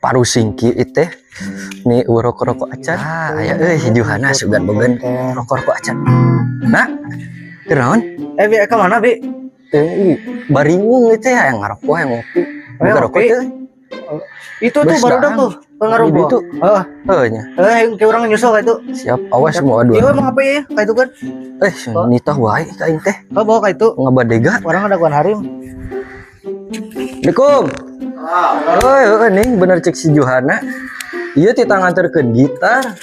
Parusing kieu teh. Nih rokok-rokok acan. Ah, aya euy Juhana sugan bogan rokok-rokok acan. Nah, kunaon? Eh, Bi, ke mana, Bi? Eh, baringung itu ya yang ngarokok, yang ngopi. Oh, yang Bukan rokok ngopi. teh. Itu tuh Beres baru dahang. Tuh pengaruh Di itu. Heeh. Heuh nya. Eh, yang kayak orang nyusul kayak itu. Siap, awas semua Iya, dua. Emang apa ya? Kayak itu kan. Eh, nitah wae ka aing teh. Oh, bawa kayak itu. Ngabadega. Orang ada kuan harim. Assalamualaikum. Oh, oh, nih bener cek si Juhana. Iya, tita nganterkeun gitar.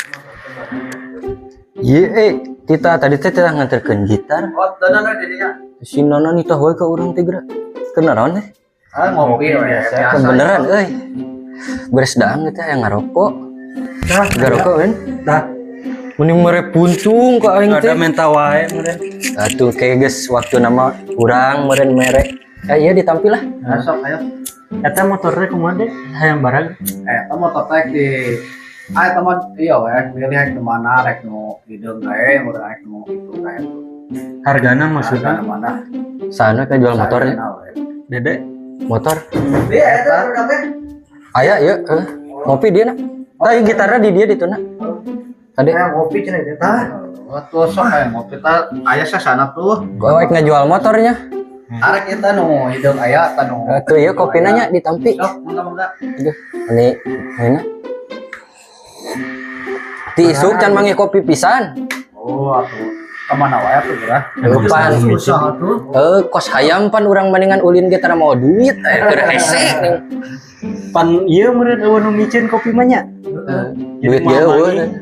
Iya, eh, tita tadi teh tita nganterkeun gitar. Oh, tenan jadinya. Si Nana nitah wae ka urang teh geura. Kunaon teh? Ah, ngopi we, biasa. Beneran euy. Beres daang teh yang ngarokok. Nah, Ngarokok kan? Nah. Mending mere puntung ka aing teh. Ada minta wae meureun. Atuh kayak geus waktu nama urang meureun mere. Eh, iya ditampil lah. Nah, sok ayo. Eta motornya kumaha deh? Hayang barang. Eh, eta motor teh di ah eta mah iya we, milih rek nu mana, rek nu hideung gae, mun rek nu itu gae. Hargana maksudnya? Hargana mana? Sana ke jual motor ya. Hargana we. Dede. Motor. Iya, eta udah teh. Aya ya, eh. Ngopi dia na. Tah gitarnya di dia dituna. Tadi Hayang ngopi cenah eta. Tah. Oh, tuh sok aya ngopi tah aya sana tuh. Gua rek ngajual motornya. Arek eta nu hideung aya eta nu. Tuh iya kopina nya ditampi. Sok, mangga mangga. Aduh, ini ini. Ti isuk can manggih kopi pisan. Oh, atuh kemana wae atuh geura? Pan. Susah tuh. Eh, kos hayam pan urang mendingan ulin ge tara mau duit eh keur hese ning. Pan ieu meureun euweuh nu miceun kopi mah nya. Duit ge euweuh.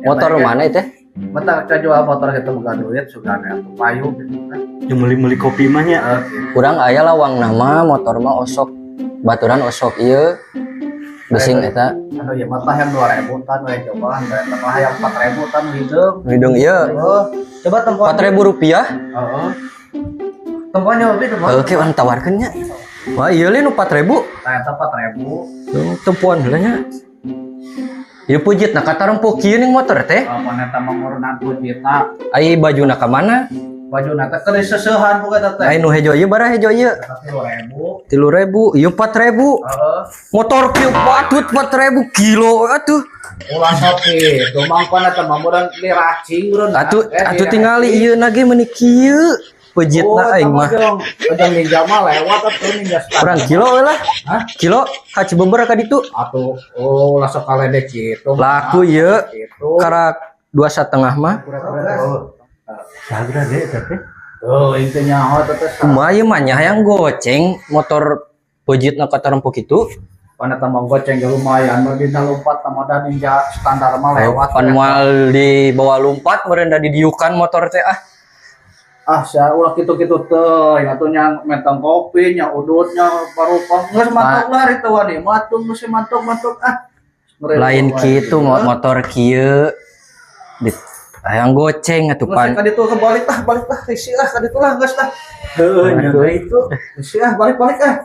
Motor mana itu? Mata kita jual motor kita boga duit sudah atuh payu gitu kan. Yang meuli-meuli kopi mah nya. Eh, gitu. Kurang aya lawang nama motor mah osok baturan osok ieu besing eta. Anu ieu mah tah yang 2000 tan we cobaan eta mah yang 4000 tan hideung. Hidung ieu. Oh, Coba tempoan. 4000 rupiah. Heeh. Tempoan nyoba tempoan. Oke, urang tawarkeun nya. Wah, iya nu 4000. Nah, eta 4000. Tuh, tempoan heula nya. Ieu pujit na kata rempuk kieu ning motor teh. Apa eta mah ngurunan pujitna. Ai bajuna ka mana? Bajuna teh keur diseusehan buka eta teh. Ai nu hejo ieu bara hejo ieu. Eta 3000. 3000, ieu 4000. Heeh. Motor kieu patut 4000 kilo atuh. Ulah sok kitu mangkon eta mah meureun diracing meureun. Atuh Eh, atuh tingali ieu na ge meuni kieu. Pejitna aing mah. Ojong ninja mah lewat atuh ninja standar. Kurang kilo we lah. Hah? Kilo ka Cibeber ka ditu. Atuh oh lah sok kaledek kitu. Laku ieu Kitu. Karak 2,5 mah. Sagra deh eta teh. Tuh intinya oh teh. Kumaha ieu mah nya hayang goceng motor pejitna ka tarempuk itu. Pan eta mah goceng ge lumayan mah dina lompat sama da ninja standar mah lewat. Pan moal dibawa lompat meureun da didiukan motor teh ah. Ah, sia ulah kitu-kitu teh, atuh nya mentang kopi nya udutnya parupang geus mantuk lah itu wani mah tuh geus mantuk-mantuk ah. Ngeri Lain wae. Kitu motor kieu di hayang goceng atuh Geus pan. Ka ditu ke balik ah, balik ah, risih ah ka ditu lah geus lah. Heeh, nya itu. Risih ah, balik-balik ah.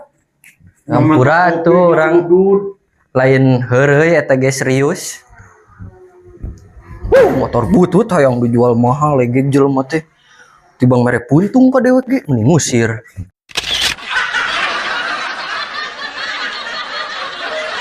Ngampura tuh orang lain heureuy eta ge serius. Motor butut hayang dijual mahal lagi jelema teh. Tibang mere puntung ka dewek ge mending ngusir.